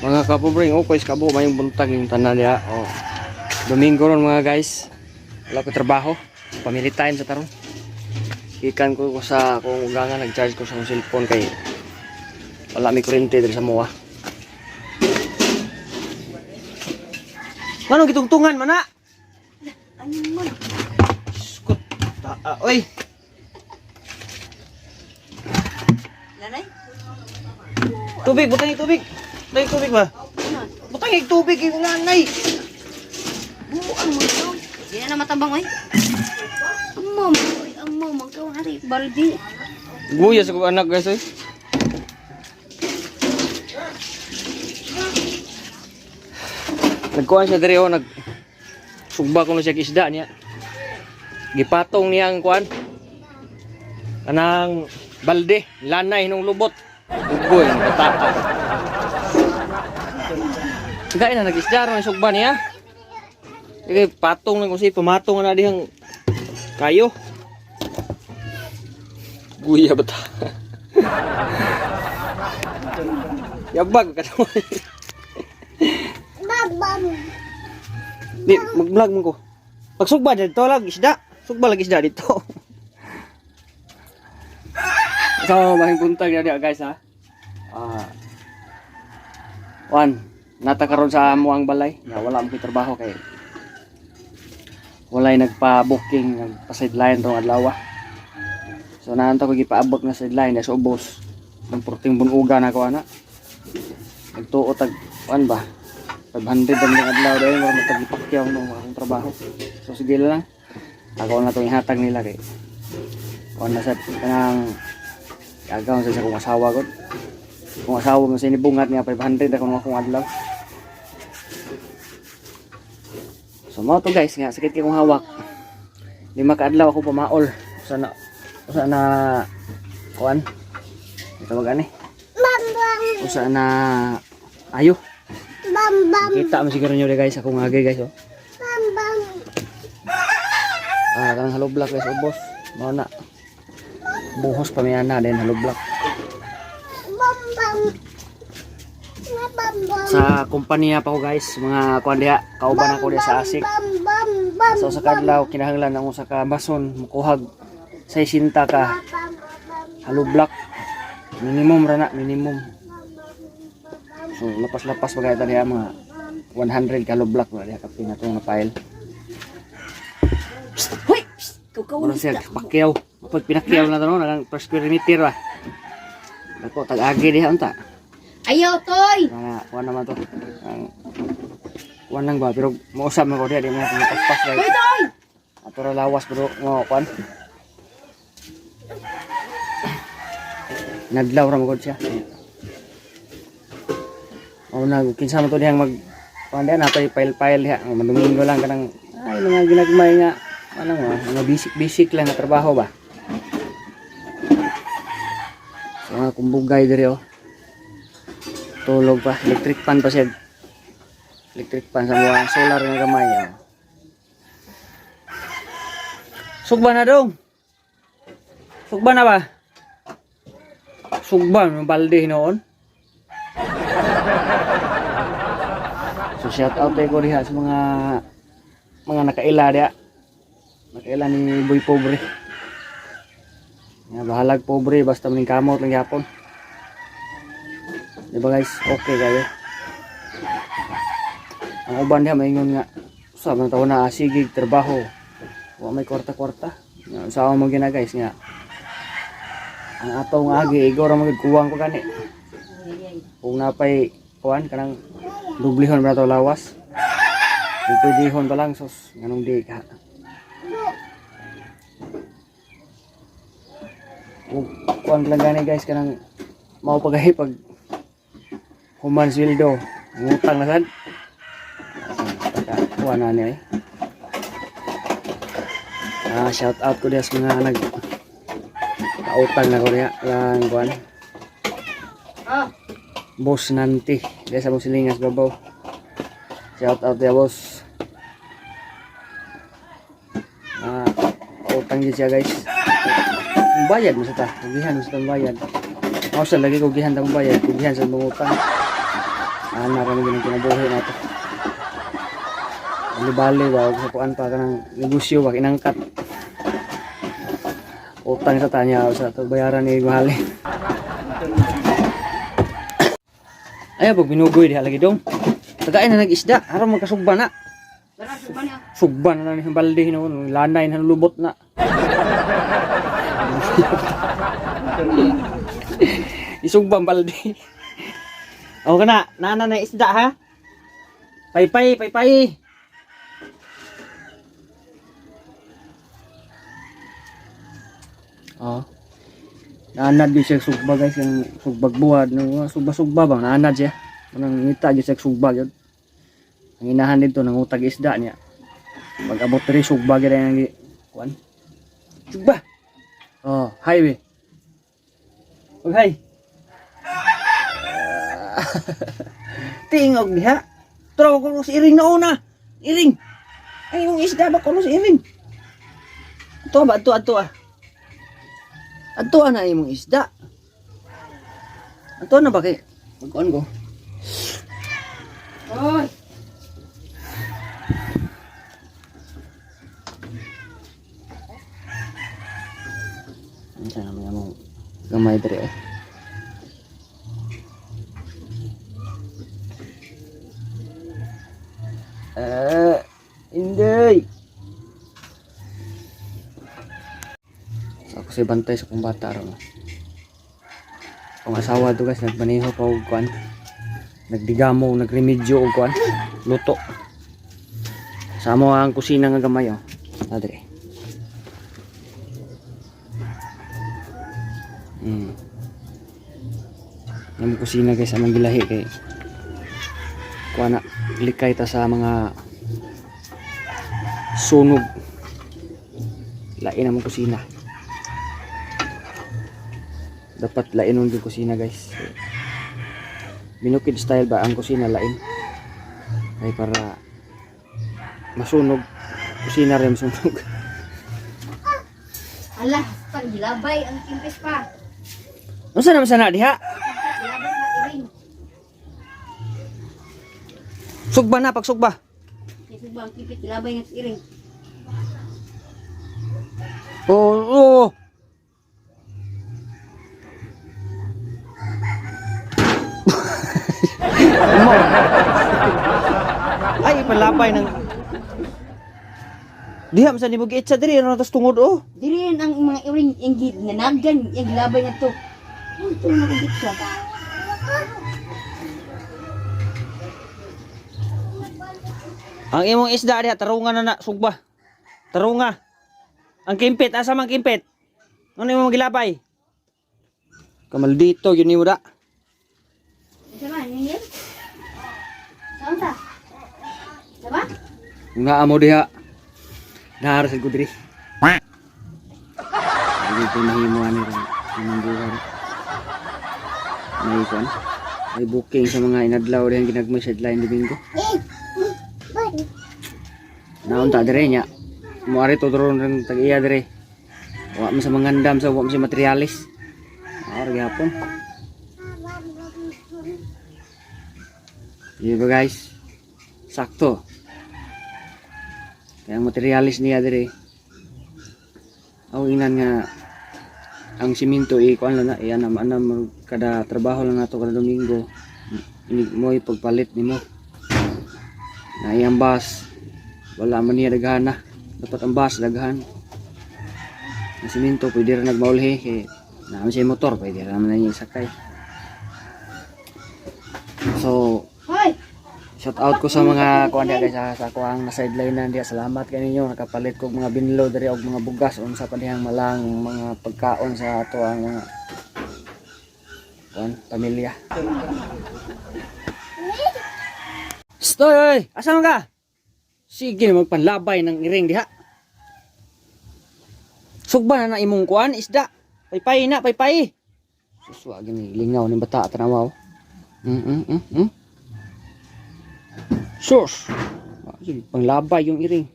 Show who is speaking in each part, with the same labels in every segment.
Speaker 1: Mga kapobreng, okay sa kabo, mayong buntag yung tanan niya. Oh. Domingo ron, mga guys. Wala ko trabaho. Family time sa taron. Ikan ko sa akong ugangan, nag-charge ko sa akong cellphone kay wala may kuryente diri sa moa. Nganong gitungtungan man na?
Speaker 2: Ano man?
Speaker 1: Skut. Taa, oy.
Speaker 2: Lanay?
Speaker 1: Tubig, butang yung tubig. Butang yung tubig ba? Butang yung tubig yung nanay.
Speaker 2: Buang mo ito. Di na matambang oy. Amo mo, oy, amo mo kau hari baldi.
Speaker 1: Guya sa kong anak, guys, oy. Nagkuhan siya diri oh, nag sugba ko na siya isda niya. Gipatong niya ang kuan. Kanang balde, lanay nung lubot. Ugoy, bata. Gaya na nag-isda ron sugba niya. Sige, patong lang ko siya, pamatong na dihang kayo. Guya ba ta? Yabag ka naman. Di, mag-vlog mo ko. Pagsugba dito lang isda. Sugba lang isda dito. So, mahing buntag na diya, guys, ha. Ah. Wan, nata karon sa amo ang balay. Ya, wala mo trabaho kay walay nagpa-booking, nagpa-sideline tong adlaw. So naanto ko gipaabot nga sideline sa ubos. Ang purting bunuga na ko ana. Nagtuo tag kuan ba? 500 ang mga adlaw dahil mura matag ipakyaw no akong trabaho. So sige lang. Ako na itong ihatag nila kay kuan na sa kanang agaw sa akong asawa ko. Kung asawa mo sa inibungat niya 500 ako nung akong adlaw. So mao to, guys, nga sakit kay kong hawak. 5 ka adlaw ako pamaol. Usa na kuan. Tawag ani. Usa na ayo. Kita mo siguro nyo guys akong agi, guys, oh. Ah, kanang hollow block, guys, ubos. Mao na. Buhos pa mi ana then hollow block. Sa kumpanya pa ko, guys, mga kuan diha, kauban ako diha sa Asik. So sa kadlaw kinahanglan ang usa ka mason mukuhag 60 ka hollow block. Minimum ra na, minimum. So lapas-lapas pa kaya diha mga 100 ka hollow block wala diha kapin na tong na file.
Speaker 2: Hoy, psst, kau kau
Speaker 1: Mura siya pakyaw. Pag pinakyaw na to no, nagang per square meter ba. Dako tag-agi diha unta.
Speaker 2: Ayaw toy.
Speaker 1: Mga kuan naman to. Ang kuan lang ba pero mausap man ko diha di mo ako mapaspas
Speaker 2: Hoy
Speaker 1: guys.
Speaker 2: toy.
Speaker 1: Ato ra lawas pero mo kuan. Nadlaw ra magod siya. O na kinsa man to dihang mag kuan diha natay file-file diha. Ang Domingo lang kanang ay mga ginagmay nga ano nga mga basic-basic lang na trabaho ba. So mga kumbugay diri oh. Tulog pa, electric pan pa siya. Electric pan sa mga solar nga gamay oh. Sugba na dong. Sugba na ba? Sugba ng balde noon. So shout out tayo ko diha sa mga nakaila diha. Nakaila ni Boy Pobre. Ya, bahalag pobre basta maning kamot lang gyapon. Di ba, guys? Okay kayo. Ang uban diha maingon nga sa mga taon na sige trabaho. Wa may kwarta-kwarta. Nga, sa mo gina, guys, nga ang atong agi igor ra magid kuwang ko gani. Kung napay kuan kanang dublihon ba to lawas. Kung pwedehon pa lang sus nganong di ka. Ug kuan lang gani, guys, kanang mao pagahi pag human sweldo ngutang na sad. Kuan na ni ay. Ah, shout out ko diha sa mga nag kautang na ko diha lang kuan.
Speaker 2: Ah,
Speaker 1: Boss Nanti diha sa mong silingas babaw. Shout out diha, boss. Ah, utang gid siya, guys. Bayad mo sa ta. Kugihan mo sa tang bayad. Ako sa lagi kugihan tang bayad, kugihan sa mangutang. Ana ra ni kinabuhi nato. Bali-bali ba og sa kuan pa kanang negosyo ba inangkat. Utang sa tanya sa to bayaran ni mahal. Ay pag binugoy diha lagi dong. Tagain na nag-isda, aron magkasugba na.
Speaker 2: Tara, sugba niya.
Speaker 1: Sugba na lang yung balde noon, lanay na lubot na. Isugba ang balde. O kana, nana na isda ha. Paypay, paypay. Oh. Naanad gyud siya sugba guys, yung sugbag buhad, no, sugba-sugba bang naanad siya. Unang ngita gyud siya sugba gyud. Ang inahan dito nangutag isda niya. Pag abot diri sugba gyud ang kuan. Sugba. Oh, hi be. Og hi. Tingog diha. Tro ko si iring na una. Iring. Ay yung isda ba kuno si iring? Ato ba ato ato ah. Ato na imong isda. Ato na ba kay magkuan ko?
Speaker 2: Oy!
Speaker 1: Unsa naman among gamay diri eh. Eh, hindi. So, ako si bantay sa kong bata ron. Ang asawa to guys, nagmaneho pa og kuan. Nagdigamo, nagremedyo og kuan. Luto. Sa amo ang kusina nga gamay oh. Ah, diri. Ang kusina guys, among gilahi kay kuha na likay ta sa mga sunog. Lain among kusina. Dapat lain yung kusina guys. Binukid style ba ang kusina lain? Ay para masunog. Kusina rin masunog.
Speaker 2: Ala, panggilabay ang kimpis pa.
Speaker 1: Unsa naman sana diha?
Speaker 2: Gilabay sa iring.
Speaker 1: Sugba na pagsugba.
Speaker 2: May sugba ang kimpis, gilabay nga sa iring.
Speaker 1: Oo. Oo. Mo. Ay, palapay ng Diha man sa nimo giitsa diri ano tas tungod oh.
Speaker 2: Diri ang mga iring yung nanagan, yung gilabay nga to. Ay, ito na kong siya.
Speaker 1: Ang imong isda diha tarunga na na sugba. Tarunga. Ang kimpit asa man kimpit? Ano imong gilabay? Kamaldito yun nimo da.
Speaker 2: Isa ba? Ningin? Saan ta? Diba?
Speaker 1: Nga amo diha. Nahara sa diri. Hindi ko mahimo ani ron. Imong buhay. May kuan. May booking sa mga inadlaw diha ginagmay sa line Domingo. Naon ta dire nya. Muari to drone rin tag-iya dire. Wa man sa mga andam sa wa man sa materialis. Ar gyapon. Di ba guys? Sakto. Kaya ang materialis niya dire. Aw ingnan nga ang simento i kuan lang na iyan anam kada trabaho lang nato kada Domingo. Ini mo pagpalit nimo. Na iyang bus wala man niya daghan na. Dapat ang bus daghan. Ang simento pwede ra nagmaulhi kay naa man siya motor pwede ra man na niya isakay. So
Speaker 2: Hoy!
Speaker 1: shout out ko sa mga kuan diha guys ha, sa ako ang na-sideline na diha. Salamat kaninyo nakapalit ko og mga binlo diri og mga bugas unsa pa dihang malang mga pagkaon sa ato ang mga kuan pamilya. Stoy, oy! Asa man ka? Sige magpanlabay ng iring diha. Sugba na na imong kuan isda. Paypay na, paypay. Suswa gini lingaw ni bata tanaw. Sus! Ah, sige, panglabay yung iring.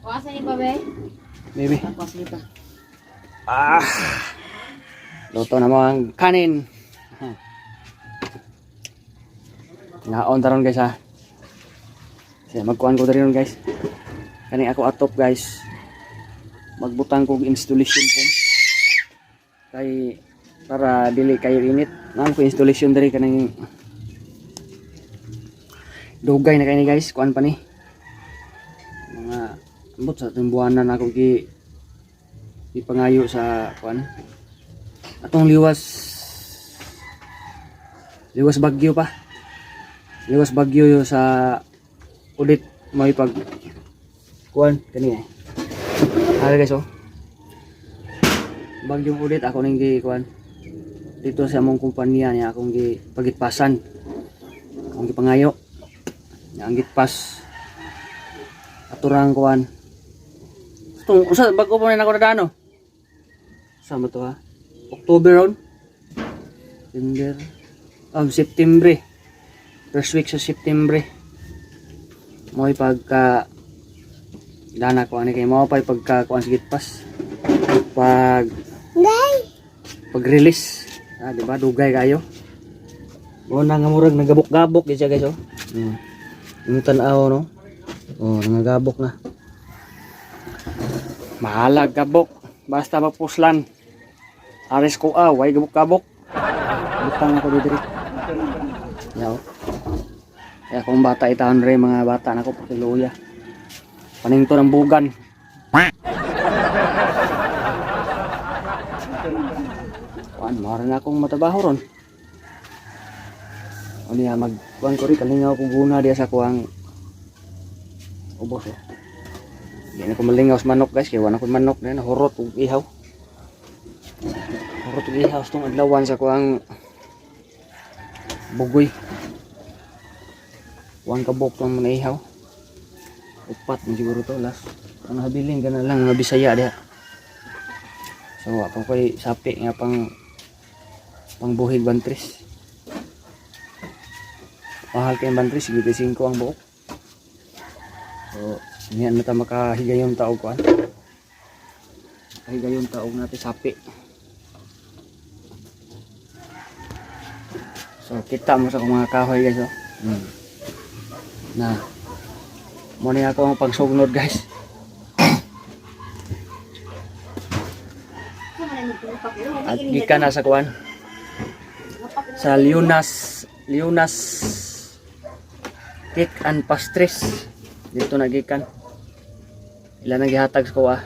Speaker 2: Kuasa ni pa, be?
Speaker 1: Baby.
Speaker 2: Kuasa ni pa.
Speaker 1: Ah! Luto na mo ang kanin. Ngaon taron, guys, ha. Kasi magkuan ko diri ron, guys. Kani ako atop, guys. Magbutang kog installation po. Kay para dili kayo init. Naan ko installation diri kaning dugay na kay ni, guys, kuan pa ni. Mga ambot sa atong buwanan ako gi ipangayo sa kuan. Atong liwas liwas bagyo pa. Liwas bagyo yo sa ulit may pag kuan kani eh. Ara, guys, oh. Bagyong ulit ako ning gi kuan dito sa among kumpanya niya akong gi pagitpasan. Akong gipangayo. Nya ang gitpas aturang kuan. Itong, usa, bago pa na ako nadano. Sa ba to, ha? October ron? September. September. First week sa September. Mo'y pagka dana ko ani kay mao pa'y pagka kuan sa gitpas. Pag pag release. Ah, di ba? Dugay kayo. Mo na nga murag nagabok-gabok di siya, guys, oh. Yung tan-aw, no. Oh, nangagabok na. Mahalag gabok. Basta mapuslan. Aris ko ah, way gabok-gabok. Butang ako diri. Yaw. Kaya kung bata itaon re mga bata nako patiluya. Paningto ng bugan. Kuan, mara na akong matabaho ron. O niya, mag, kuan ko rin, kalingaw ko guna diya sa kuang ubos, oh. Di na ko malingaw sa manok, guys, kaya wala ko manok na hurot ug ihaw. Hurot ug ihaw sa tong adlawan sa kuang bugoy. Kuang kabok tong mga ihaw. Upat na siguro to last. Ang habilin ka na lang mga Bisaya diha. So ako ko'y sapi nga pang pangbuhig bantris. Mahal kay bantris, 55 ang buok. So, niyan na ta makahigayon taog kuan. Makahigayon taog natin sapi. So, kita mo sa akong mga kahoy, guys, oh. Na. Mo ni ako ang pagsugnod, guys. At gikan na sa kuan. Sa Leonas Leonas Cake and Pastries. Dito na gikan. Ila nang gihatag sa kuha.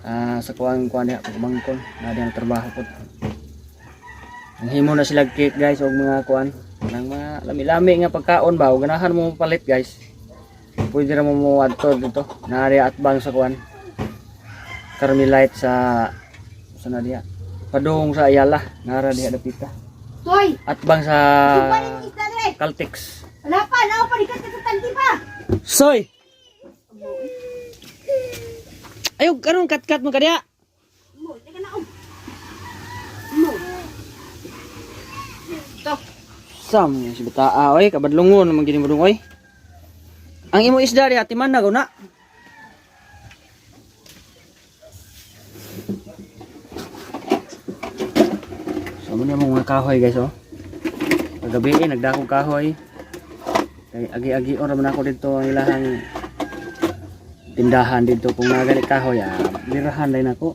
Speaker 1: Ah, sa kuang kuan diha pagmangkon na diha ang trabaho ko. Ang himo na sila cake, guys, og mga kuan nang mga lami-lami nga pagkaon ba o ganahan mo palit, guys. Pwede ra mo mo adto dito. Naari atbang sa kuan. Carmelite sa na diha. Padung sa Ayala, nara diha dapita.
Speaker 2: Toy!
Speaker 1: Atbang sa
Speaker 2: Sumpa ni isda dire!
Speaker 1: Caltex.
Speaker 2: Wala pa! Nao pa! Ikat ka sa tangki pa!
Speaker 1: Soy! Ayaw, anong kat-kat mo kadiya?
Speaker 2: Mo, teka na oh. Mo. To.
Speaker 1: Sam, si bataa, oy, kabadlungon naman gini mo dong, oy. Ang imo isda diha, timan na, na. So, mo niya mga kahoy, guys, oh. Paggabi, eh, nagdakong kahoy. Kay agi-agi or man ako dito ang ilahang tindahan dito kung nagali kahoy, ah, birahan din ako.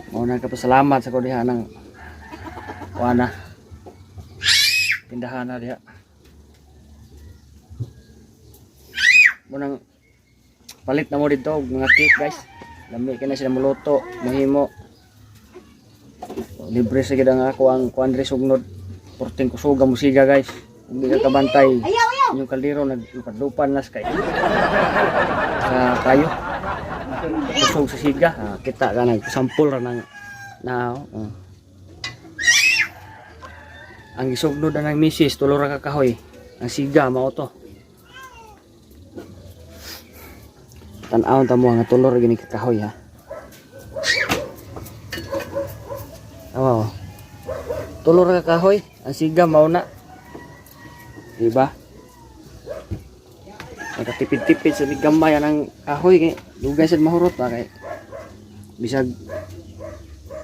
Speaker 1: Mao na kapasalamat sa ko diha ng kuana. Tindahan na diha. Munang palit na mo dito og mga cake, guys. Lami kay na sila muluto, mahimo. Libre sa gid ang ako ang kuan diri sugnod. Porting kusuga mo siga, guys. Kung di ka kabantay,
Speaker 2: Ayaw, ayaw!
Speaker 1: yung kaldero naglupad-lupan nas kay sa kayo. Kusog sa siga, ah, kita ka nag sampol ra nang na oh. Ang gisugnod na ng misis, tulo ra ka kahoy. Ang siga mao to. Tan-awon ta mo nga tulo ra gini ka kahoy, ha. Awa, oh. Tulo ra ka kahoy, ang siga mao na. Diba? Nakatipid-tipid sa gamay ang kahoy kay dugay sad mahurot pa kay bisag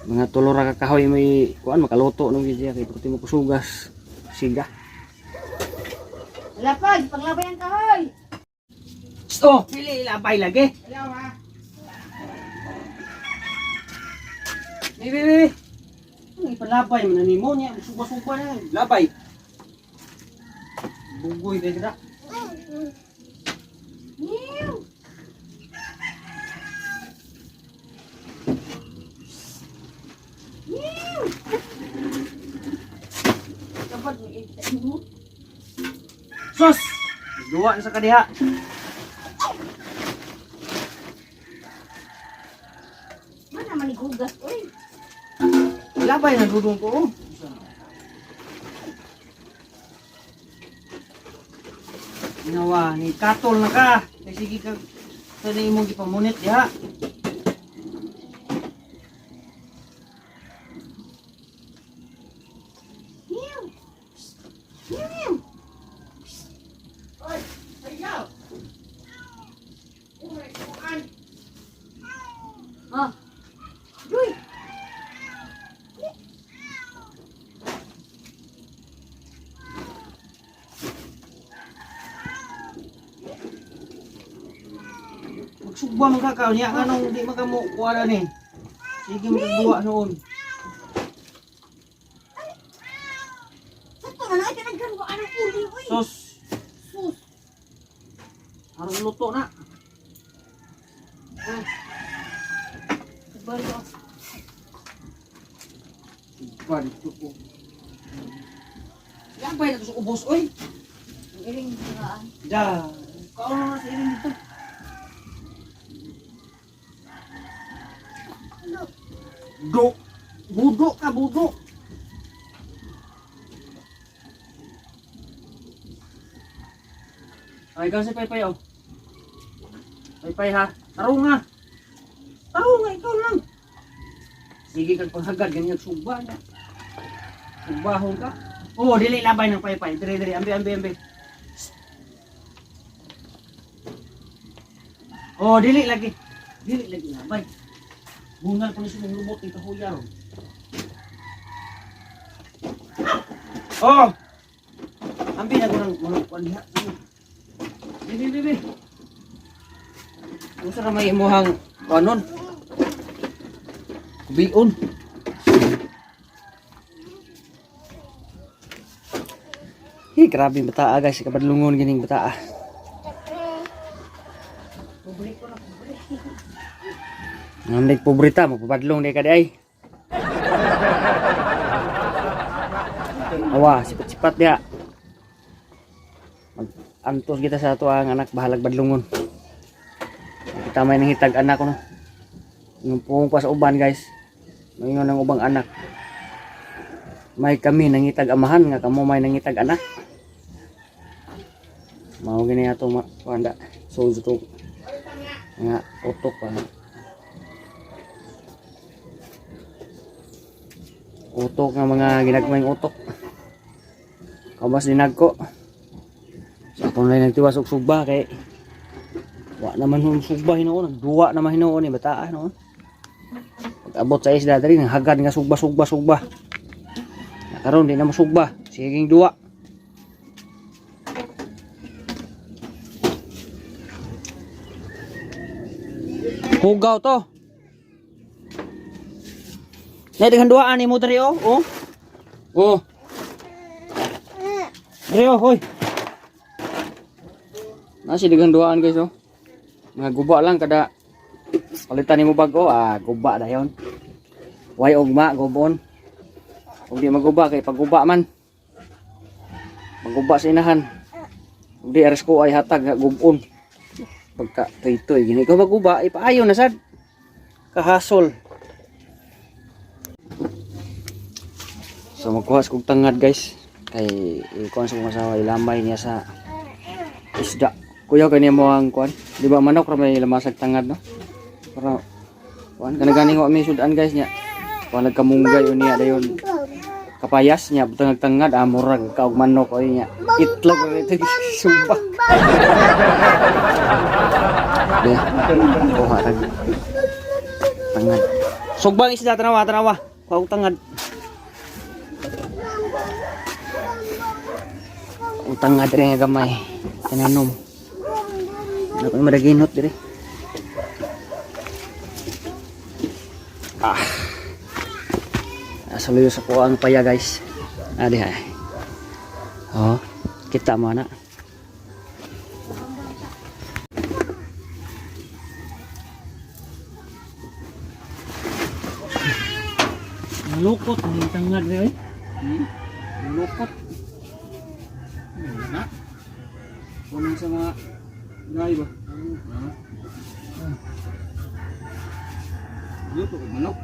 Speaker 1: Mga tulo ra ka kahoy may kuan makaluto nung gid siya kay pati mo kusugas siga.
Speaker 2: Lapag, panglabay ang kahoy.
Speaker 1: Oh, pili ilabay lagi. Bi bi bi. Ano ipalabay man nimo niya, suba-suba na labay. Bugoy kay kita.
Speaker 2: Meow. Meow. Kapag may mo.
Speaker 1: Sus! Duwa na sa kadiha.
Speaker 2: Mana man igugas oy.
Speaker 1: Labay na dudong ko. Oh. Ginawa ni katol na ka. Kay sige ka sa na imong gipamunit diha.
Speaker 2: Meow. Meow meow.
Speaker 1: Oy, ayaw. Uy, kuan.
Speaker 2: Ah. Duy.
Speaker 1: Magsugba man ka kaon niya anong di man ka mo kuha ni. Sige mo duwa noon.
Speaker 2: Sakto na na kanang ko anong uli oy.
Speaker 1: Sus,
Speaker 2: Sus.
Speaker 1: aron luto na.
Speaker 2: Balo.
Speaker 1: Sugba dito ko. Labay na to sa ubos oy.
Speaker 2: Ang iring siraan.
Speaker 1: Da, kaon na sa iring dito. Do. Budo ka, budo. Ay, ikaw si Paypay, oh. Paypay, ha? Taro nga. Taro nga, ikaw lang. Sige kag paghagad, ganyan sugba na. Sugbahon ka. Oo, dili labay ng Paypay. Dire, dire, ambi, ambi, ambi. Oh, dili lagi. Dili lagi labay. Bungal ko na siya ng lubot ng kahuya ron. Oh! Ambi na ko ng mga kuan diha. Bi, bi, bi, bi. Unsa ra may imuhang kuanon? Kubion. Hi, grabe bataa guys, kabadlungon gining bataa. Ngamdig pobrita, magpabadlong di ka di ay. Awa, sipat-sipat dia. Mag-antos kita sa ato ang anak bahalag badlungon. Kita may nangitag anak ko no. Yung pungong pa sa uban guys. Ngayon ang ubang anak. May kami nangitag amahan nga kamo may nangitag anak. Mao gini ato ma kuanda. So to nga utok pa. Utok nga mga ginagmayng utok. Kabas dinagko. Sa akong lang nagtiwas og sugba kay wa naman hong sugba hinuon, nagduwa naman hinuon ni bataa noon. Pag abot sa isda diri nang hagad nga sugba sugba sugba. Nakaron di na mosugba, siging duwa. Hugaw to. Nay daghan duhaan nimo diri oh. Oh. Oh. Diri oh, hoy. Nasi daghan duhaan guys oh. Mga guba lang kada palitan nimo bago ah guba dayon. Way ugma gubon. Ug di maguba kay pagguba man. Maguba sa inahan. Ug di aris ko ay hatag nga gubon. Pagka tuy-tuy gini ko maguba ipaayo na sad. Kahasol. So magkuha sa kog tangad guys kay ikuan sa kong asawa ilamay niya sa isda. Kuya kay mo ang kuan. Di ba manok ra may lamasag tangad no? Para kuan kana gani wa mi sudan guys niya. Kuan nagkamunggay unya dayon. Kapayas niya butang tangad ah murag kaog manok oy niya. Itlog ra ito sumpa. Di. Kuha tag tangad. Sugbang isda, tanawa, tanawa. Kuha og tangad. Ang tangad rin nga gamay. Tananom. Ano ko madaginot dire. Ah. Nasa luyo sa kuha ang paya, guys. Ah, diha. Oh, kita mo na. Malukot ang tangad rin oy. Malukot.
Speaker 3: Na.
Speaker 1: Unang sa mga gay ba?
Speaker 3: Luto ko manok.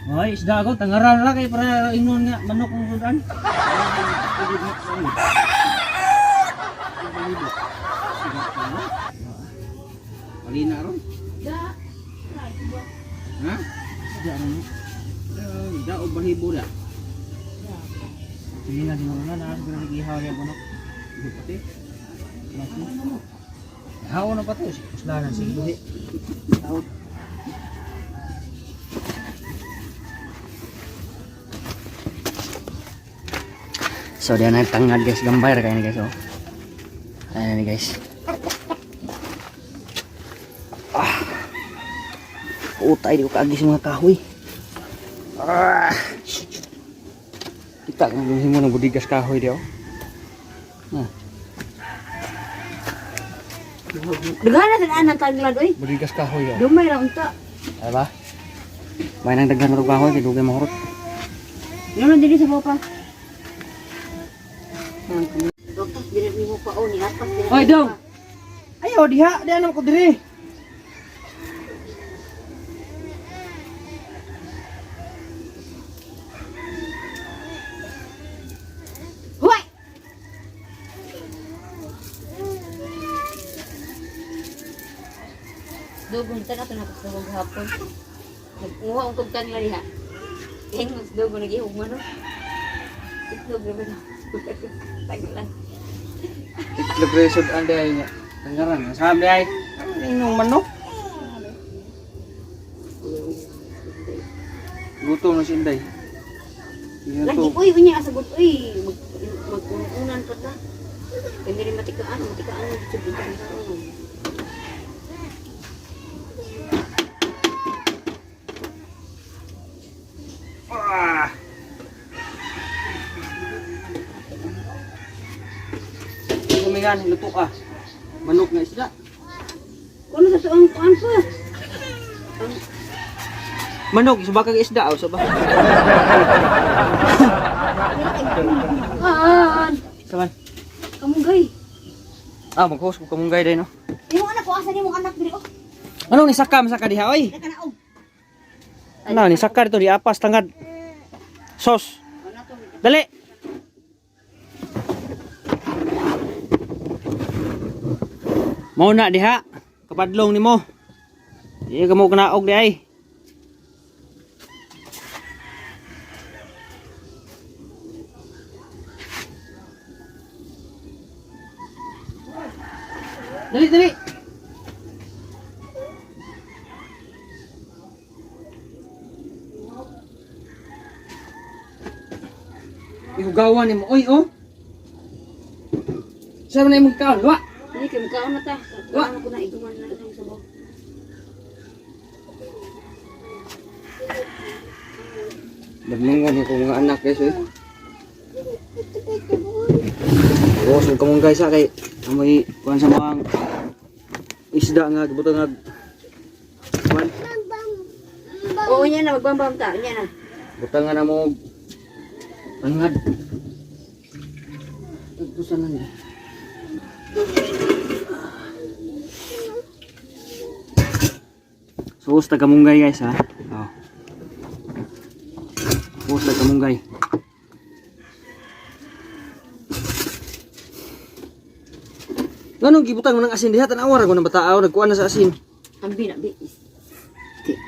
Speaker 1: Hoy, isda ako tangaran ra kay para ingon nga manok ang sudan.
Speaker 3: Palina ron.
Speaker 2: Da.
Speaker 3: Ha?
Speaker 1: Isda ra ni.
Speaker 3: Da o bahibo da.
Speaker 1: Sige na siguro na naa siguro gihaw ya manok.
Speaker 3: Pati.
Speaker 1: Haw na pa to, isda na sige buhi. Haw. So diyan ang tangad, guys, gambay ra kayo ni, guys, oh. Ayan ni, guys. Ah. Utay di ko kaagi sa mga kahoy. Ah. Kita kung mo ng budigas kahoy di, oh. Ah,
Speaker 2: Daghan na sa anang taglad oy.
Speaker 1: Budigas kahoy, oh.
Speaker 2: Dumay ra unta.
Speaker 1: Ay ba? May nang daghan na kahoy kay dugay mahurot.
Speaker 2: Ngano dili sa papa? Gapas dili nimo pa o ni apas dili.
Speaker 1: Oy, dong. Ayaw diha, diha naman ko diri.
Speaker 2: Hoy! Dugong ta na to nakasugog hapon. Nagkuha ang kugtang na diha. Kaya mas dugo nag-ihog man. Itlog naman. Taglan.
Speaker 1: Itlog resod ang day niya. Tangaran, sabi ay inong manok. Gutom na si Inday. Hindi
Speaker 2: Lagi,
Speaker 1: to.
Speaker 2: uy, unya, asagot, uy. Mag, mag-unan pa ta. Kaya dili matikaan, matikaan mo dito dito sa uno.
Speaker 1: Ah! Kumingan, luto ka. Manok na isda.
Speaker 2: Kuno sa tuang kuan pa.
Speaker 1: Manok, suba kag isda aw suba.
Speaker 2: Kuan.
Speaker 1: Saman.
Speaker 2: Kamunggay.
Speaker 1: Ah, maghos ko kamunggay day, no.
Speaker 2: Imong anak ko asa nimong anak diri oh.
Speaker 1: Anong ni saka masaka diha oy?
Speaker 2: Nakanaog.
Speaker 1: Ano ni saka dito di apas tangad. Sos. Dali. Mao na diha. Kapadlong nimo. Di ka mo kanaog di ay. Dali, dali. Ihugawan nimo. Oy, oh. Saan na imong kaon? Wa.
Speaker 2: Dili kay mukaon na ta. Kuan ko na iguman na lang sa buhok.
Speaker 1: Badlungon ko mga anak, guys, eh. Oh, so kamong guys, ah, kay amoy kuan sa mga isda nga gibutang nga kuan
Speaker 2: Oo, unya na magbambam ta, unya na.
Speaker 1: butang nga na mo angad. Nagpusan na niya. Sus taga munggay, guys, ha. Oh. Sus taga munggay. Nganong gibutang mo ng asin diha, tan-awa ra ko ng bataaw nagkuan na sa asin.
Speaker 2: Ambi na bi. Ti.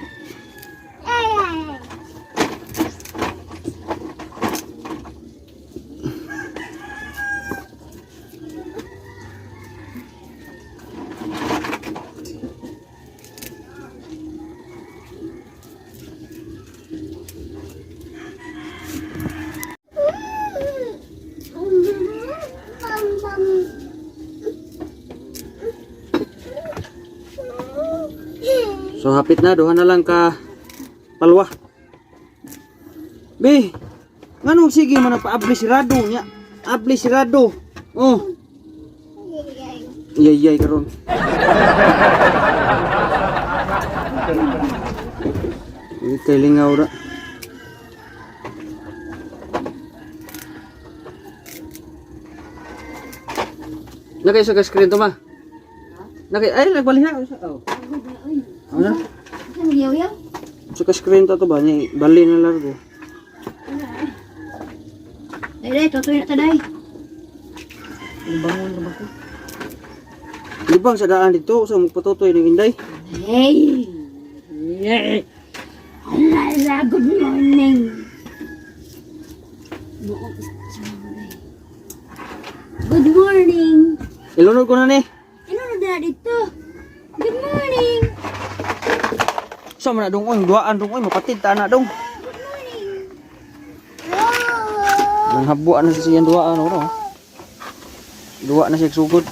Speaker 1: So hapit na, duha na lang ka palwa. Be, nganong sige man nagpa-abli si Rado nya? Abli si Rado. Oh. Iyay karon. Kay lingaw ra. Nakay sa screen to ma. Nakay ay nagbali na. Oh. Ano?
Speaker 2: Ano yaw-yaw?
Speaker 1: Sa screen to to ba ni bali na largo.
Speaker 2: Day, day, tutoy na ta, day. Bangon na ba ko?
Speaker 1: Libang sa daan dito sa magpatutoy ng Inday.
Speaker 2: Hey! Yeah. Ala, good morning. Good morning.
Speaker 1: Ilunod ko na ni.
Speaker 2: Ano na dala dito? Good morning.
Speaker 1: Sa man na dong oy, duaan dong oy, mapatid ta na dong.
Speaker 2: Good morning.
Speaker 1: Nang habuan na sa siyang duaan oro. Duwa na siya sugod.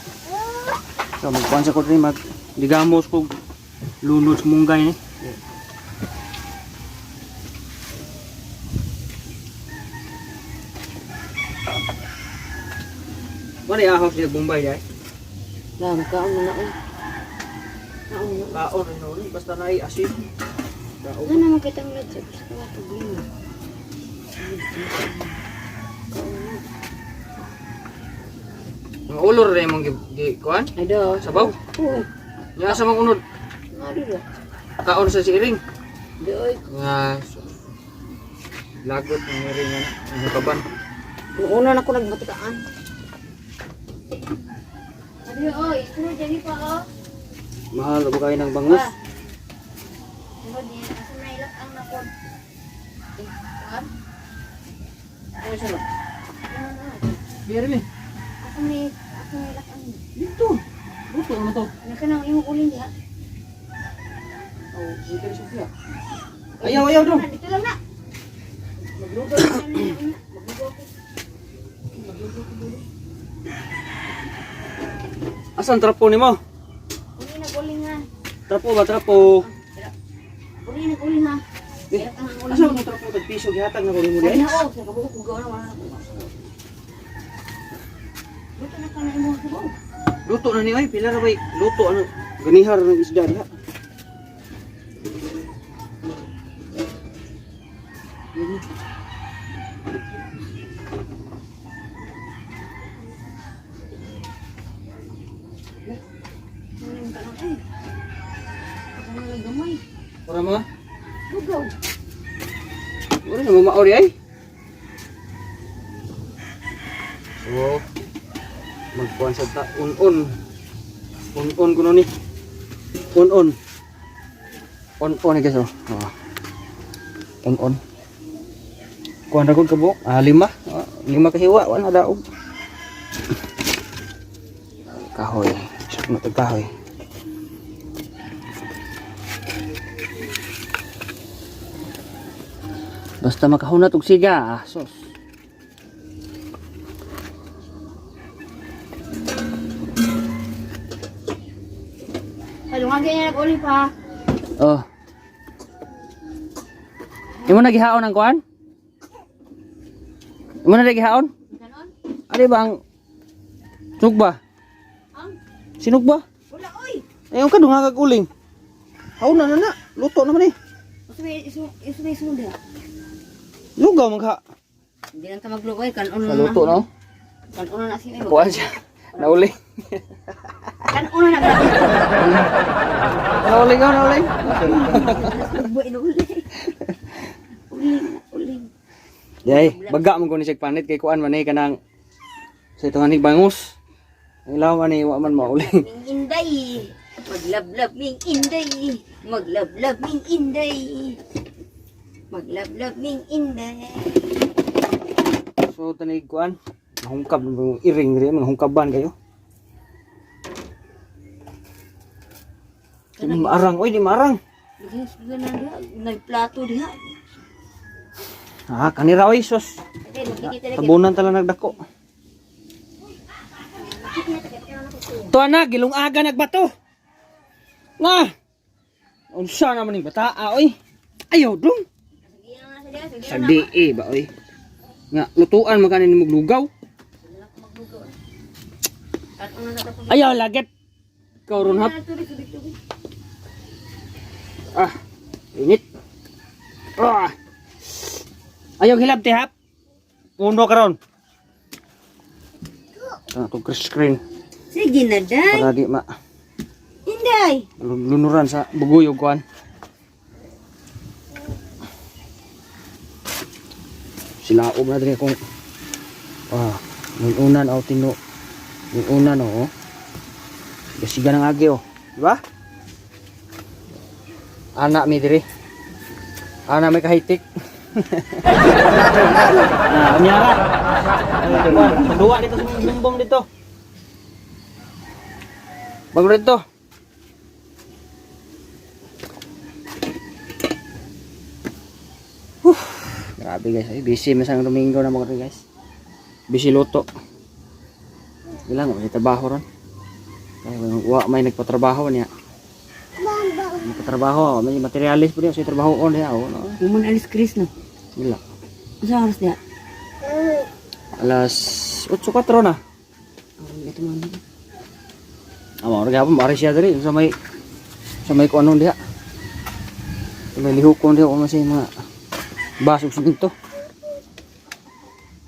Speaker 1: So magkuan sa ko diri mag digamos kog lunod sa munggay ni. Wala ahos niya Bombay ay.
Speaker 2: Na, magkaon na na. Oy. Naon na.
Speaker 1: Kaon na noon basta naay asin. Kaon.
Speaker 2: Ano naman kitang nagsabi sa mga problema?
Speaker 1: Mga ulor rin mong gi kuan?
Speaker 2: Ay, do.
Speaker 1: Sabaw.
Speaker 2: Oo.
Speaker 1: Nya sa mga unod
Speaker 2: Nga, do.
Speaker 1: kaon sa siring.
Speaker 2: Do, oy.
Speaker 1: Nga lagot ng iring ano, ang kaban.
Speaker 2: Nung una na ako nagbatikaan. Sabi, oy, sunod dyan pa, oh.
Speaker 1: Mahal ba kayo ng bangus?
Speaker 2: Sunod niya, asa na ilak ang nakod. Eh, kuwan?
Speaker 1: Ano siya ba?
Speaker 2: Ano na?
Speaker 1: Biyari ni.
Speaker 2: Asa na ilak ang...
Speaker 1: Dito. Luto ano to?
Speaker 2: Ano ka nang imong ulin diha?
Speaker 1: Oh, dito rin siya. Ayaw, ayaw dong.
Speaker 2: Dito lang na.
Speaker 1: Magluto.
Speaker 2: Magluto ako.
Speaker 1: Asan trapo nimo?
Speaker 2: Uli na uling ha.
Speaker 1: Trapo ba trapo?
Speaker 2: Uli na uling ha.
Speaker 1: Eh,
Speaker 2: Ilak ang uling.
Speaker 1: Asa mo trapo tag piso gihatag na ko nimo
Speaker 2: Sabi
Speaker 1: di?
Speaker 2: na oh, sa kabuok ko gawa na wala na ko. Luto na ka na imong sabaw.
Speaker 1: Luto na ni oy, pila ra bay luto ano ganihar ng isda diha.
Speaker 2: Ano yung tanong eh? Ako na lang gamay.
Speaker 1: Ora mo?
Speaker 2: Bugaw.
Speaker 1: Ora na mo maori ay. So, magkuan sa ta un-un. Un-un kuno ni. Un-un. Un-un ni guys oh. Oh. Un-un. Kuan ra gud kabuok? Ah, lima. Ah, lima ka hiwa, wala daog. Kahoy. Isok na tag kahoy. Basta makahunat og siga, ah, sos.
Speaker 2: Palungan ganyan nag-uling pa.
Speaker 1: Oh. Imo na gihaon ang kuan? Imo na gihaon?
Speaker 2: Ganon?
Speaker 1: Ano ba ang Sinog ba?
Speaker 2: Ang?
Speaker 1: Sinog ba?
Speaker 2: Wala oy.
Speaker 1: Ayaw ka dunga kag uling. Haon na na na. Luto naman eh.
Speaker 2: Usa may isu isu may sunod diha.
Speaker 1: Lugaw magha.
Speaker 2: Hindi lang ta magluoy kanon na.
Speaker 1: Sa luto no.
Speaker 2: Kanon na siya.
Speaker 1: Kuan siya. Nauli.
Speaker 2: Kanon na na.
Speaker 1: Nauli ka, nauli.
Speaker 2: Buhay na uli. Uling, uling.
Speaker 1: Day, baga mo ko ni siya panit kay kuan man eh kanang sa ito hanig bangus. Ang ilaw man eh, wa man mauling.
Speaker 2: Ming inday. Maglablab ming inday. Maglablab ming inday. Maglablab ming inday.
Speaker 1: So tanig kuan, nahungkab ng iring rin, mga hungkaban kayo. Di maarang, oy di maarang.
Speaker 2: Bigyan sa na diha, nagplato diha.
Speaker 1: Ah, kanira oy sos.
Speaker 2: Okay, magkikita na
Speaker 1: Tabunan tala nagdako. Tuwa na, gilungaga nagbato. Nga. Unsa naman ning bata, oy. Ayaw dong.
Speaker 2: Sige na sa diha, sige
Speaker 1: Sa DE ba oy. Nga lutuan man kanin mo lugaw. Ayaw lagit. Ikaw ron hap.
Speaker 2: Tubig, tubig, tubig.
Speaker 1: Ah, init. Ah. Ayaw hilab ti hap. Puno karon. Ah, itong screen
Speaker 2: Sige na, day.
Speaker 1: para di ma
Speaker 2: Inday.
Speaker 1: lunuran sa bugoy og kuan. Sila na diri akong ah, unan aw tino. Unan oh. Siga ng agi oh. Di ba? Ana mi diri. Ana may kahitik. Na, unyara. Duwa dito sa bumbong dito. Bago dito. Grabe guys, ay busy masang Domingo na mga guys. Busy luto. Ilang may trabaho ron. Ay, wa may nagpatrabaho niya. Nagpatrabaho, may materialis po niya sa trabaho on niya oh. No?
Speaker 2: Mumun alis Chris no.
Speaker 1: Wala.
Speaker 2: Unsa oras diha?
Speaker 1: Alas 8:04 na.
Speaker 2: Oh, ito man.
Speaker 1: Amo ra gapon mari siya diri sa may kuanon diha. Sa may lihukon diha kuno siya mga baso ug simento.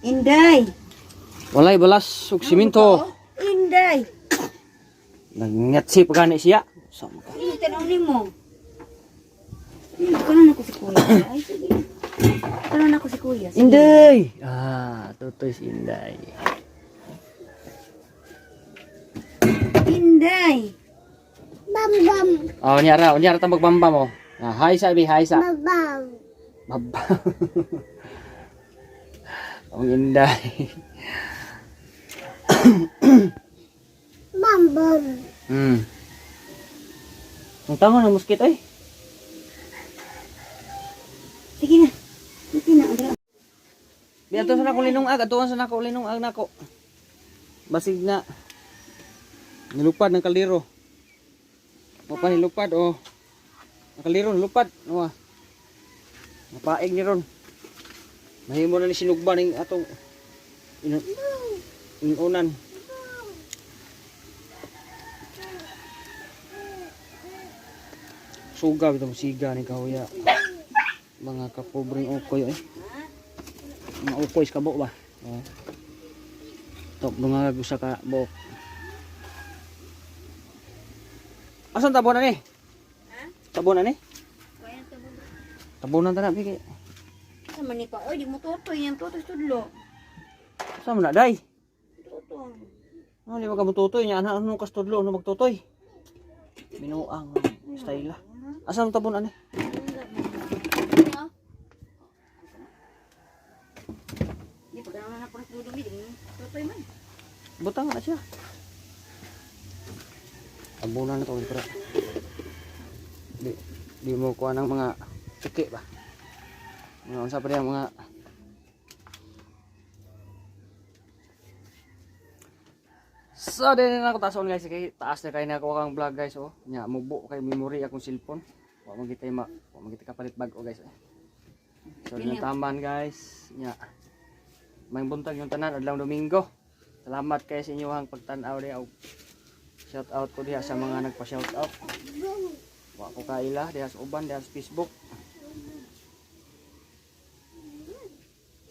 Speaker 2: Inday.
Speaker 1: Walay balas ug simento.
Speaker 2: Inday.
Speaker 1: Nangyatsi pa gani siya. Sa mga
Speaker 2: Ano tanaw nimo? Kuno na ko si kuya. Ay, sige. Kuno na ko si kuya. Sige.
Speaker 1: Inday! Ah, tutoy si Inday.
Speaker 2: Inday.
Speaker 1: Oh, unya ra ta magbamba mo. Ah, hi sa abi, hi sa. Babam. Babam. Ang Inday.
Speaker 4: Bam bam.
Speaker 1: Ang tama na muskit ay.
Speaker 2: Sige na. Sige na. Andra.
Speaker 1: Di ato sa nako linungag, atuan sa nako linungag nako. Basig na. Nilupad ng kaliro. Mo pa nilupad oh. Ang kaliro nilupad. Noa. Napaig ni ron. Mahimo na ni sinugba ning atong inunan. Suga bitong siga ni kahuya. Mga kapobreng ukoy eh. Mga ukoy sa kabo ba? Oh. Tok mga gusa ka buok. Asan tabunan ni? Ha? Tabunan ni? Tabunan ta na bigay.
Speaker 2: Sa man ni pa. Oy, di mo tutoy. Yan tutoy tudlo.
Speaker 1: Sa man na day?
Speaker 2: Tutoy.
Speaker 1: Ano di ba ka mututoy nya ana ano kas tudlo ano magtutoy? Binuang style lah. Asa ang tabunan ni?
Speaker 2: Di pa ganun na po na tudlo. Di mo tutoy man.
Speaker 1: Butang na siya. Tabunan na to para. Di di mo kuha ng mga suki ba. Mga unsa pa diyan mga. So, din na ako taas guys kay taas na kay na ako kang vlog guys oh. Nya mubo kay memory akong cellphone. Wa man gitay ma, wa man gitay kapalit bag-o guys. Eh. So, din taman guys. Nya. May buntag yung tanan adlaw Domingo. Salamat kay sa inyong pagtan-aw diha og shout out ko diha sa mga nagpa-shout out. Wa ko kaila diha sa uban diha sa Facebook.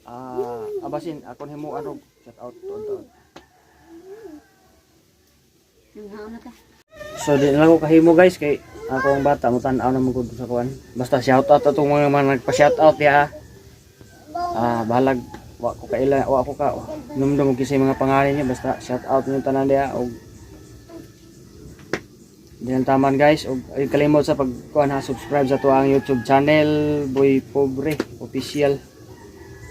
Speaker 1: Ah, abasin akon himo og shout out tuod-tuod.
Speaker 2: Nanghaon na ta.
Speaker 1: So di na lang ko kahimo guys kay ako ang bata mo tan-aw na mo gud sa kuan. Basta shout out atong mga nagpa-shout out diha. Ah, bahalag wa ko kaila, wa ko ka numdum og kisay mga pangalan niya basta shout out niyo tanan diha og di lang taman guys og ay kalimot sa pagkuan ha, subscribe sa tuang YouTube channel Boy Pobre Official.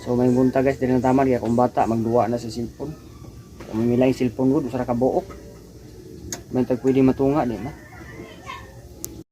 Speaker 1: So may bunta guys, di lang taman kay akong bata magduwa na sa cellphone. Kung may milay cellphone gud usa ra ka buok. May tag pwede matunga di man.